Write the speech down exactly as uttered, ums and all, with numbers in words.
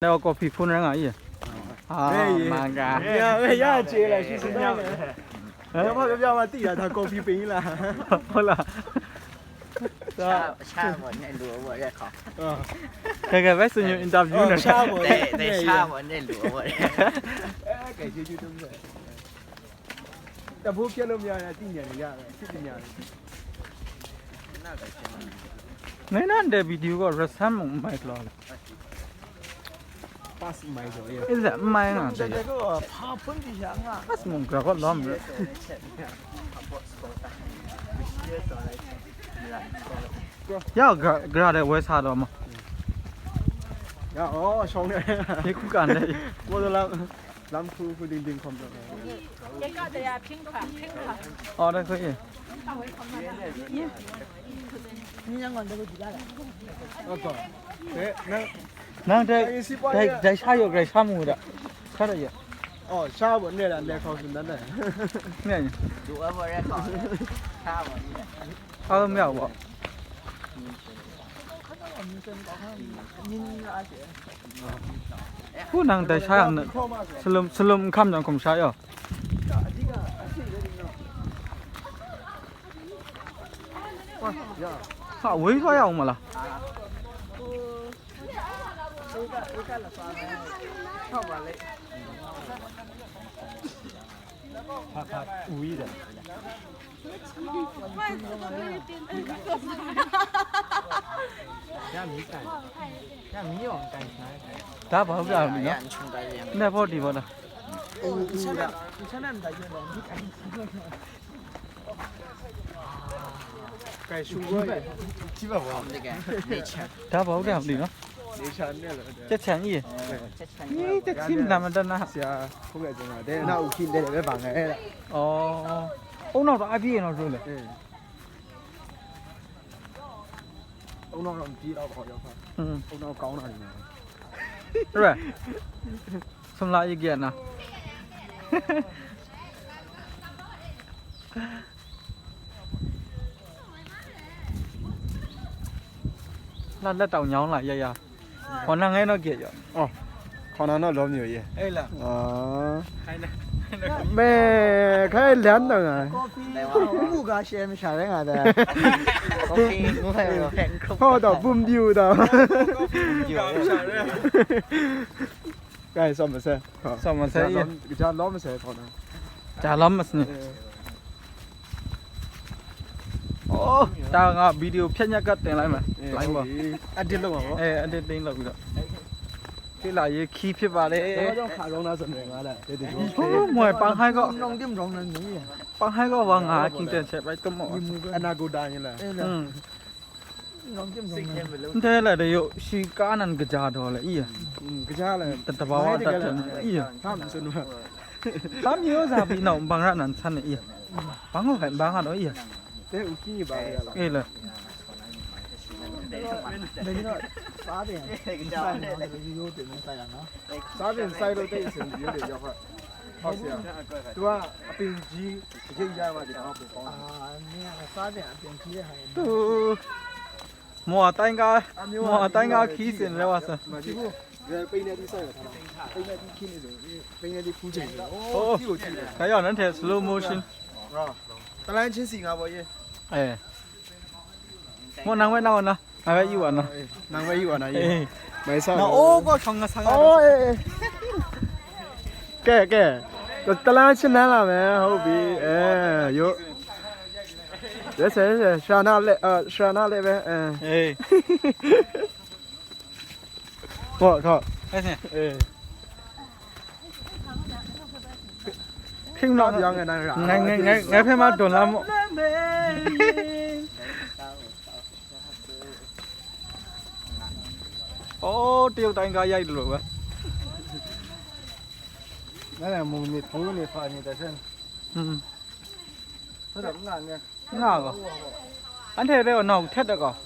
那我 coffee 夫人啊，也。啊，哎，那个。哎呀，哎呀，这了，是是那个。要不要不要嘛，对呀，他 coffee 杯了。好了。下下我那萝卜热烤。嗯。看看，外孙女 interview 呢。下我对对，下我那萝卜热烤。哎，感谢就这么。တဘိပြတ်လို့မရတာသိနေရရတယ် သိနေရတယ် 那个行。 Ngai nan de video ko rasam mung mai lo. Pas mai zo ye. Is that mai na 这 de? 个爬坡底下啊。 Pas mung gra ko lom. Ya gra gra de wai sa do ma. Ya, oh, shong de. Ye ku kan de. Ko do la. Lam hku hku ding ding hkawm taw. 也搞得呀，拼团拼团。 Oh, da koi. 你两个人都不知道了。 Oh, taw. Eh, nang, nang dai, dai, dai sha yaw grai sha mu da. Sha da ya. Oh, sha bo ne da ne khau sun dan da. Ne. Du a bo re khau. Sha bo ne. Sha lo mya bo. Hku nang dai sha yang na, salum, salum n hkam jang hkum sha yaw. Ha, woi sha yang ma la. Hpa hpa wi de. Ya mi kai. Ya mi yawng kai sai. Da ba ga mi no. Na pho di ba da. Kai shu ba. Chi ba wa. Da ba ga mi no. 这钱一，这钱一，这钱那么的呢？是啊，不该这样的，那五千的，别放开了。哦，哦，那我阿比那说的。嗯。哦，那我们比老高要快。嗯。哦，那我高那里面。是吧？什么啦，一个呢？ 那那倒娘了，呀呀，我那俺那给呀。哦，可能那老没有耶。哎了，啊，还能，还能。没，开两等啊。木瓜先下来俺的。好的，不丢的。 Kai, sa masa. Sa masa, iya. Kaja lom masa kau na. Kaja lom mas ni. Oh, ta nga video ဖြတ်ညှပ်ကတ်တင်လိုက်မယ်။ လိုင်းပေါ်။ Edit လုပ်မှာပေါ့။ အဲ edit လုပ်ပြီးတော့။ ဖြစ်လာရေး key ဖြစ်ပါလေ။ တော့ခါရောင်းတာဆိုနေငါလား။ ဟိုး မွဲပန်းဟိုက်ကောက်။ ပန်းဟိုက်ကောက်ပါငါ ကင်တန်ချက်ပိုက်တမော့။ Anaconda ညလား။ อืม Nte la de yo, shi ka nan kaja daw le, iya. Kaja le. Ta ta ba wa ta ta, iya. Tam sun wa. Tam yo za bi nau bang ra nan san ne, iya. Bang ho hai bang a daw, iya. Te u ki ba ya la. Eh la. စားတယ်။ စားတယ်။ ရိုးရိုးတင်နေစားရနော်။ စားပင်စိုက်လို့တိတ်အဆင်ပြေတယ်ရောက်ခါ။ ဟုတ်ဆရာ။ သူကအပင်ကြီးတစ်ရိပ်ရမှဒီတော့ပိုကောင်းတယ်။ အာ မင်းကစားပင်အပင်ကြီးတဲ့ဟာရင်။ သူမော်အတိုင်းကား မော်အတိုင်းကားခီးစင်လဲဝါစံ။ မကြည့်ဘူး။ ဘယ်ပိန်းနေသီးစိုက်ရထားတာ။ ပိန်းနေသီးခင်းနေတယ်။ ပိန်းနေသီးခူးချိန်တယ်။ အိုး ကြည့်ကိုကြည့်တယ်။ ဒါကြောင့်နော်ထဲ slow motion။ ဟုတ်။ တလမ်းချင်းစီငါပေါ်ရေး။ အဲ။ မော်နံဝဲနောက်နော်။ ငါပဲယူပါနော်။ နံဝဲယူပါနော်။ အေး။ မဆိုင်နော်။ အိုးကောဆောင်ငါဆောင်ငါ။ အိုး။ ကဲကဲ။ တလမ်းချင်းနန်းလာမယ်။ ဟုတ်ပြီ။ အဲ။ ရုပ်။ ရဲဆဲရဲဆဲ။ ရှာနာလဲ။ အဲ။ ရှာနာလဲပဲ။ အဲ။ အေး။ ဟောခါ။ ရဲဆဲ။ အဲ။ ခင်းတော့ပြောင်းနေတာ။ ငါငါငါငါဖဲမှာတွန်လာမို့။ အိုး တရုတ်တိုင်းကားရိုက်တယ်လို့ပဲ။ ငါလည်းမုံနေထိုးနေဖာနေတတ်ဆန်း။ อืม။ ဟုတ်တယ်ငါနဲ့။ ငါကော။ အန်ထဲပဲနောက်ထက်တကော။